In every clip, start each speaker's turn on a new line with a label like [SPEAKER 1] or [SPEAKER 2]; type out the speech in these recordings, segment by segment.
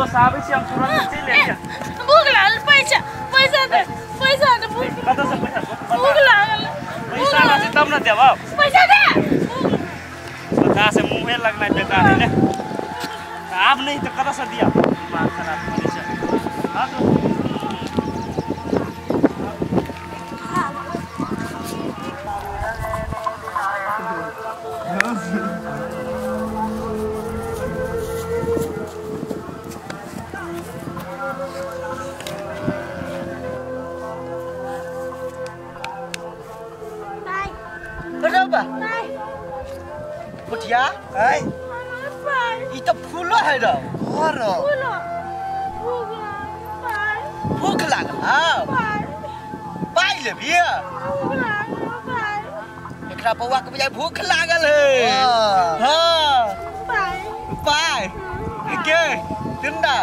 [SPEAKER 1] दोस्त आबै छी हम तुरंत चलि आबै।
[SPEAKER 2] भूख लागल, पैसा पैसा दे, पैसा दे, भूख
[SPEAKER 1] कतऽ से पैसा?
[SPEAKER 2] भूख लागल,
[SPEAKER 1] पैसा रहतै तब न देबौ,
[SPEAKER 2] पैसा दे।
[SPEAKER 1] बता से मुँहे लगनाइ बेकार है ने, आब नहीं तो कतऽ से दिया, दिमाग खराब करै छै। हाँ दोस्त
[SPEAKER 3] पुठिया ई तो फूलो है रो, भूख लागल, पाइ लेबी एकरा बौआ के बुझाइ भूख लागल है। हाँ पाइ के तिंदा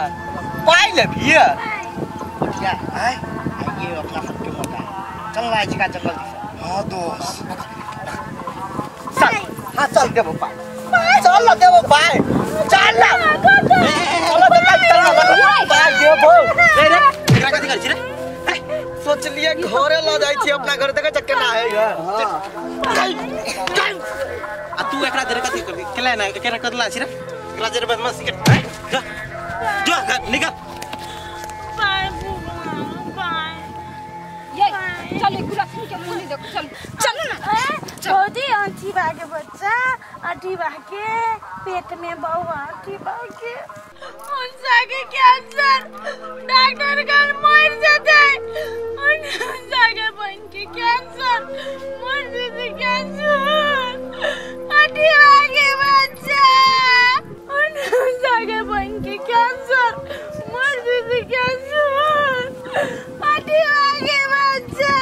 [SPEAKER 3] पाइ लेबी पुठिया। आइए अपना सबके मौका चल रहा है जंगल दिस।
[SPEAKER 4] हाँ दोस्त
[SPEAKER 3] चल, हाँ चल देबो पाइ, चल देबो पाइ, चल ना चल पाइ देबो।
[SPEAKER 5] रे रे एकरा कथि करै छी रे?
[SPEAKER 3] सोचलिए घरे ल जाइ छी, अपना घर देखै छ केना है।
[SPEAKER 5] आ तू एकरा देर कथि करबी? केला ना केरा कदला छी रे? एकरा जरे बदमाशी के जा जा निकल।
[SPEAKER 2] पाइ पाइ
[SPEAKER 6] ये चल कुलक्षणी के मुंह नहीं देखो, चल चल ना।
[SPEAKER 2] भौजी अथी बा के बच्चा, अथी बा के पेट में बौआ, अथी बा के उनसा के कैंसर, डॉक्टर घर मर जेतै, उनसा के बहन के कैंसर, मर जेतै कैंसर, अथी बा के बच्चा, उनसा के बहन के कैंसर, मर जेतै कैंसर, अथी बा के बच्चा,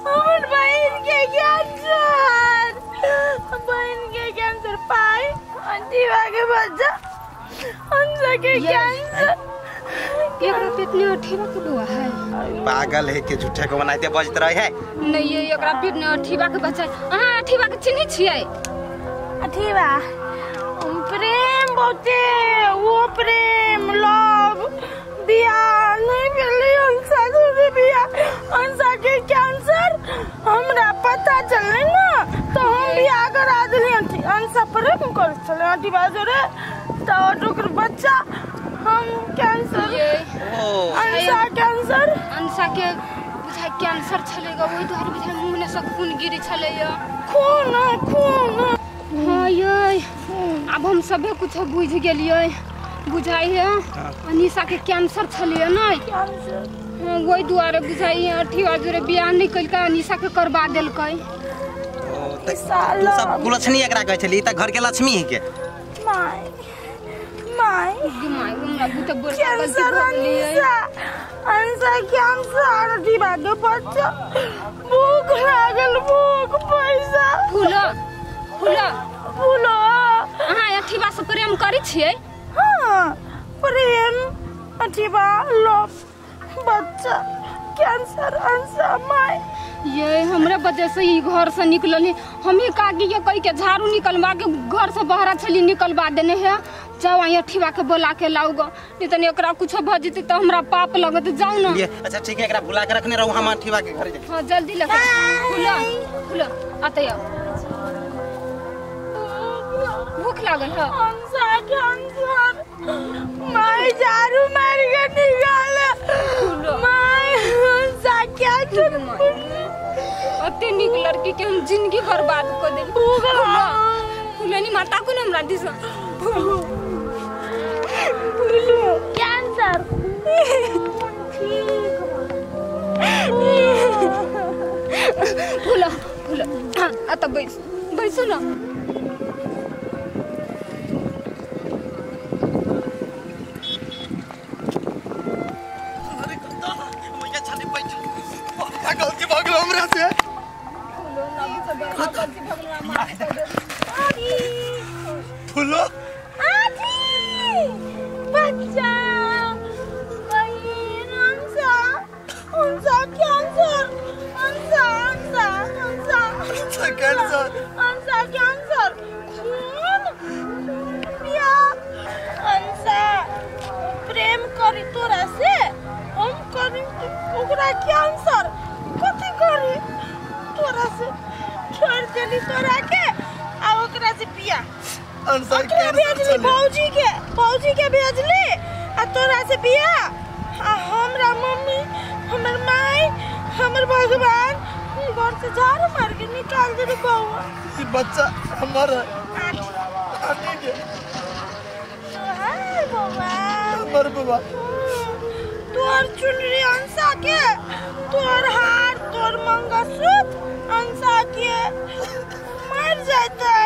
[SPEAKER 2] हमर बहन के कैंसर, बहन के कैंसर, पाई अथी बा के बच्चा, हमसे के कैंसर।
[SPEAKER 6] एकरा पेट में अठीबा के बौआ है।
[SPEAKER 5] पागल है के झूठे को बनाते बजत रहे है।
[SPEAKER 6] नहीं ये एकरा पेट में अठीबा के बच्चा। अहाँ अठीबा के चिन्है छियै?
[SPEAKER 2] अठीबा प्रेम बहुते, वो प्रेम लव बियाह नहीं भेलै, अंशा के बियाह, अंशा के कैंसर हमरा पता चललै ना तो हम बियाह करा देलियै। अंशा प्रेम करै छलै अठीबा जोरे, तो ओकर बच्चा हम कैंसर, अंशा कैंसर,
[SPEAKER 6] अंशा के बुझाइ कैंसर छलै ग, ओहि दुआरे बुझाइ मुँह ने से खून गिरै छलै।
[SPEAKER 2] खून खून
[SPEAKER 6] हाँ ये अब हम सभे कुछ बुझ गेलियै, बुझाइ है अनीसा के कैंसर छलै ने, हाँ ओहि दुआरे बुझाइ अथी जोरे बियाह नहीं कलकै, अनीसा के करबा देलकै।
[SPEAKER 5] तू सब कुलक्षणी एकरा कहै छली, त घर के लक्ष्मी है के।
[SPEAKER 2] My my
[SPEAKER 6] my हमरा बुते बड़का गलती
[SPEAKER 2] कैंसर,
[SPEAKER 6] भऽ गेलै।
[SPEAKER 2] अंशा अंशा कैंसर, अथी बा के बच्चा, भूख लागल, भूख, पैसा।
[SPEAKER 6] फूलो फूलो
[SPEAKER 2] फूलो
[SPEAKER 6] अहाँ अथीबा से प्रेम करै छियै?
[SPEAKER 2] हाँ प्रेम, अथीबा लव, बच्चा कैंसर, अंशा my.
[SPEAKER 6] ये हमरा वजह से ई घर से निकलल, हमी काकी के कह के झाड़ू निकलवा के घर से बाहर छली निकलवा देने है। जाओ आई अठीबा के बोला के लाऊ ग, नहीं तनी एकरा कुछ भ जेतै त हमरा पाप लगत। जाओ ना।
[SPEAKER 5] ये अच्छा ठीक है, एकरा बुला के रखने रहू, हम अठीबा के घर जाए।
[SPEAKER 6] हां जल्दी लगे। खुला खुला आते आओ। भूख लागल है।
[SPEAKER 2] अंशा कैंसर, my झाड़ू मार के निकाल, my अंशा कैंसर।
[SPEAKER 6] अते निक लड़की के हम जिंदगी बर्बाद कर देली। फूलनी माता को हमरा दिस
[SPEAKER 2] कैंसर।
[SPEAKER 6] फूला फूला आता बैस बैसू ना।
[SPEAKER 3] अरे कुत्ता मैया छाली बैठ, बड़का गलती भऽ गेल हमरा से। फूलो
[SPEAKER 2] आजी बच्चा, बहन अंशा, अंशा कैंसर, अंशा अंशा अंशा
[SPEAKER 3] अंशा कैंसर,
[SPEAKER 2] अंशा कैंसर, खून खून बिया, अंशा भेजली तोरा के आ ओकरा से बियाह
[SPEAKER 3] अंसा
[SPEAKER 2] ओकरा भेजली भौजी के भेजली आ तोरा से बियाह आ हमरा मम्मी हमर माई हमर भगवान घर से झाड़ू मार के निकाल दे बउआ।
[SPEAKER 3] ई बच्चा हमर आटी के
[SPEAKER 2] तोहार बउआ
[SPEAKER 3] हमर बउआ
[SPEAKER 2] तोर चुनरी अंसा के तोर हार तोर मंगलसूत्र अंसा के मर जातै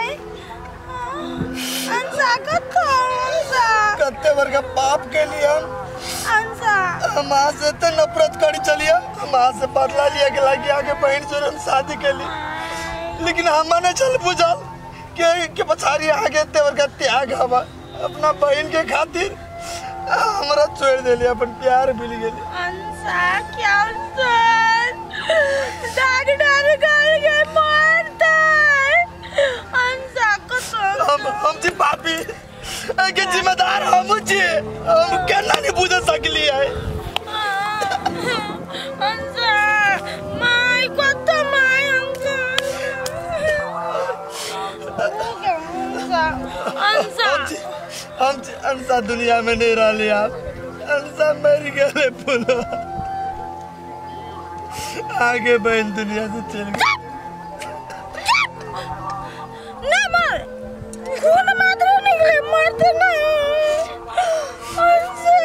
[SPEAKER 2] अंसा कत्तो अंसा
[SPEAKER 3] कत्ते वर्ग पाप के लिए हम
[SPEAKER 2] अंसा
[SPEAKER 3] हम आज से तो नफरत करी चलिए हम आज से बदला लिया के लागी आगे बहन से हम शादी के लिए लेकिन हम ने चल बुझल के पछाड़ी आगे ते वर्ग त्याग हवा अपना बहन के खातिर हमरा छोड़ देली अपन प्यार मिल गेली।
[SPEAKER 2] अंसा कैंसर डॉक्टर कह के मरतै अंसा को
[SPEAKER 3] हम जी पापी के जिम्मेदार हम जी हम केना नहीं बुझ सकली है।
[SPEAKER 2] अंसा my कत my अंसा अंसा
[SPEAKER 3] हम अंसा दुनिया में नहीं रह आप अंसा मर गए फूलो आगे बहन दुनिया से चल गई।
[SPEAKER 2] ना मर खून मात्र निकले मरते नहीं अंसा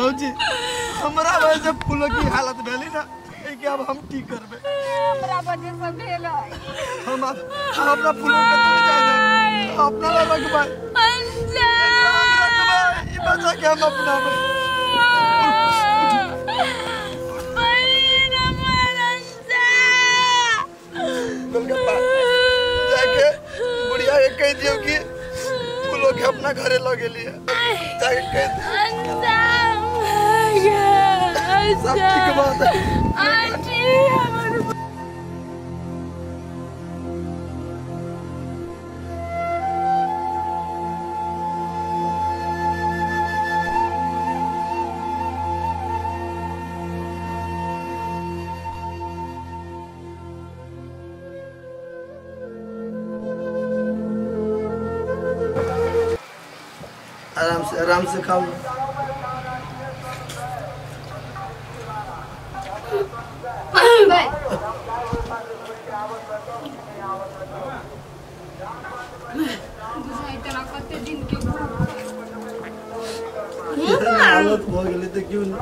[SPEAKER 3] भौजी हमरा वजह से फूलों की हालत भेली ना कि अब हम ठीक करबे
[SPEAKER 6] हमरा वजह से भेल
[SPEAKER 3] हम अपना फूलों के तो जाए अपना ला रखबे
[SPEAKER 2] अंसा
[SPEAKER 3] ई बच्चा के हम अपना
[SPEAKER 2] बहन हमर अंसा
[SPEAKER 3] गोलगप्पा जाके बुढ़िया के कह दियो कि फूलों के अपना घरे ल गेली जाके कह दियो
[SPEAKER 2] अंसा
[SPEAKER 3] सब ठीक बात है
[SPEAKER 2] आंटी हमर
[SPEAKER 3] आराम से खाओ। हालत हो गेली तो क्यों ना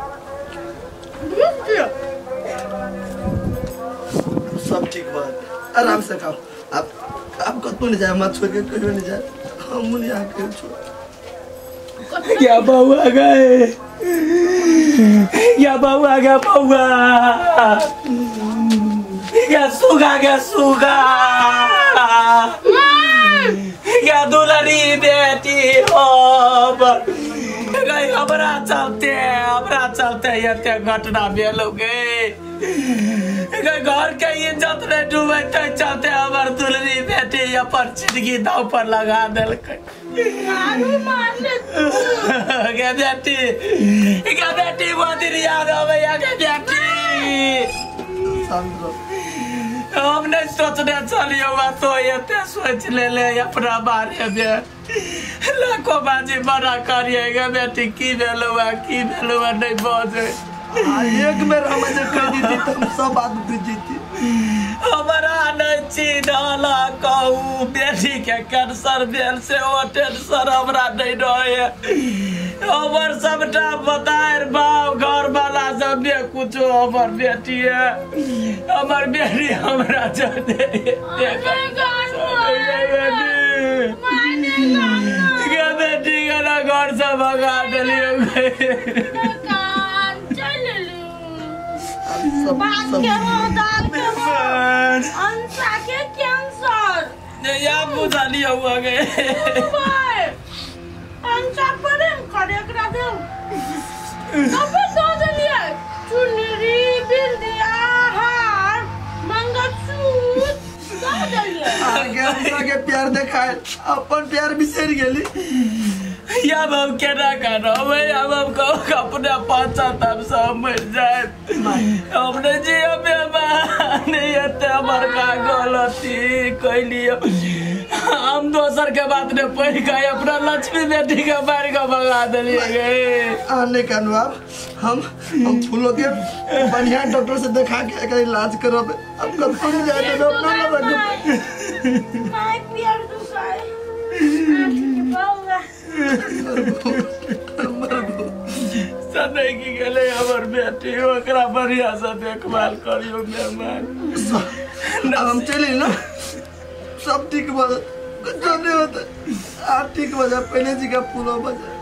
[SPEAKER 3] सब ठीक बात आराम से खाओ। आप कतौ नहीं जाए मत छोड़ के कहियो नहीं जाए हम नहीं आके छोड़।
[SPEAKER 4] क्या बउआ गए क्या बउआ गया बउआ क्या सुगा गया सुगा क्या दुलरी बेटी हो गई हमरा चलते एते घटना भेल गे घर के इज्जत नहीं डूबे चलते हमर दुलरी बेटी अपन जिंदगी दाव पर लगा देलकै। गे बेटी गे बेटी वो दिन याद आबैया गे बेटी हम नहीं सोचने चलियो तो एते सोच ले ले अपना बारे में लाखों बाजी बड़ा करिए गे बेटी की भेलौ नहीं बजे।
[SPEAKER 3] एक बेर हम जे कह दीती त हम सब बात बुझ जीती।
[SPEAKER 4] हमरा नहीं चिन्हल कहू बेटी के कैंसर भेल से ओ टेंशन हमरा नहीं रहे हमर सबटा बताएर बाप घर वाला सब कुछो हमर बेटी है हमर बेटी हमरा जाने बेटी के ना घर से भगा देलियै।
[SPEAKER 2] अंसा के कैंसर
[SPEAKER 4] या बुझलियो हुआ गए
[SPEAKER 2] अंसा प्रेम करे एकरा देऊ सब दऽ देलियै चुनरी बिंदिया हार मंगलसूत्र
[SPEAKER 3] आगे हमरा के प्यार देखाए अपन प्यार बिसरि गेली।
[SPEAKER 4] अब हम केना करब, अब हम कहू अपने पाछा तब सब मरि जाए, हम नहीं जियब नहीं एते बड़का गलती कैलियै। हम दोसर के बात ने पढ़ के अपना लक्ष्मी बेटी के मार के भगा देलियै गे।
[SPEAKER 3] आ नहीं कानू, अब हम फूलो के बढ़िया डॉक्टर से देखा के एकर इलाज करब। अब कतौ नहीं जाए देबै, अपना न रखब।
[SPEAKER 2] My प्यार दुखाए आँखि के बौआ
[SPEAKER 4] सदै की गेलै हमर बेटी, ओकरा बढ़िया से देखभाल करियो मेहमान।
[SPEAKER 3] अब हम चली ना, सब ठीक भऽ जायत, कुछो नहीं होता, आप ठीक भऽ जाए, पहले जी का पूरा भऽ जाए।